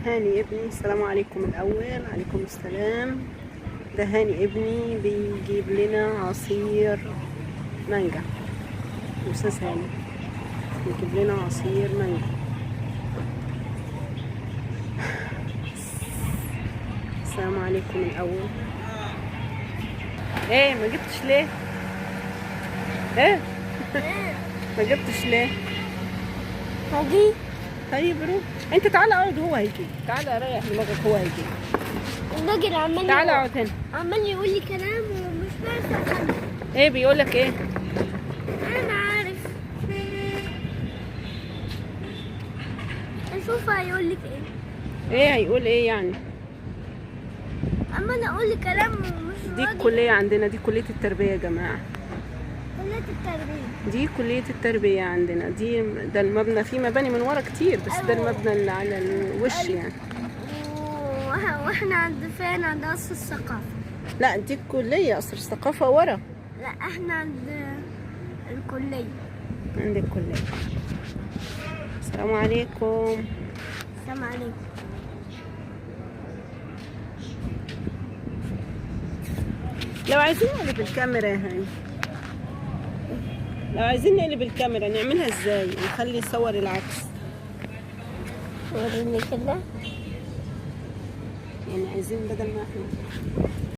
هاني ابني، السلام عليكم الأول. عليكم السلام. ده هاني ابني بيجيب لنا عصير مانجا. أستاذ هاني بيجيب لنا عصير مانجا. السلام عليكم الأول. ايه ما جبتش ليه؟ ايه ما جبتش ليه؟ هجيب. طيب روح انت، تعالى اقعد، هو هيجي. تعالى ريح دماغك، هو هيجي. الراجل عمال تعالى اقعد هنا. عمال يقول لي كلام ومش عارفه افهمه. ايه بيقول لك ايه؟ انا عارف. اشوف هيقول لك ايه. ايه هيقول ايه يعني؟ عمال اقول لي كلام ومش دي راضي. الكلية عندنا، دي كلية التربية يا جماعة. كلية التربية. دي كلية التربية عندنا. دي ده المبنى، فيه مباني من ورا كتير، بس ده المبنى اللي على الوش يعني. واحنا عند فين؟ عند قصر الثقافة. لا دي الكلية، قصر الثقافة ورا. لا احنا عند الكلية. عند الكلية. السلام عليكم. السلام عليكم. لو عايزين نقلب الكاميرا يا هاني، لو عايزين نقلب الكاميرا نعملها ازاي؟ نخلي صور العكس. وريني كده. يعني عايزين بدل ما احنا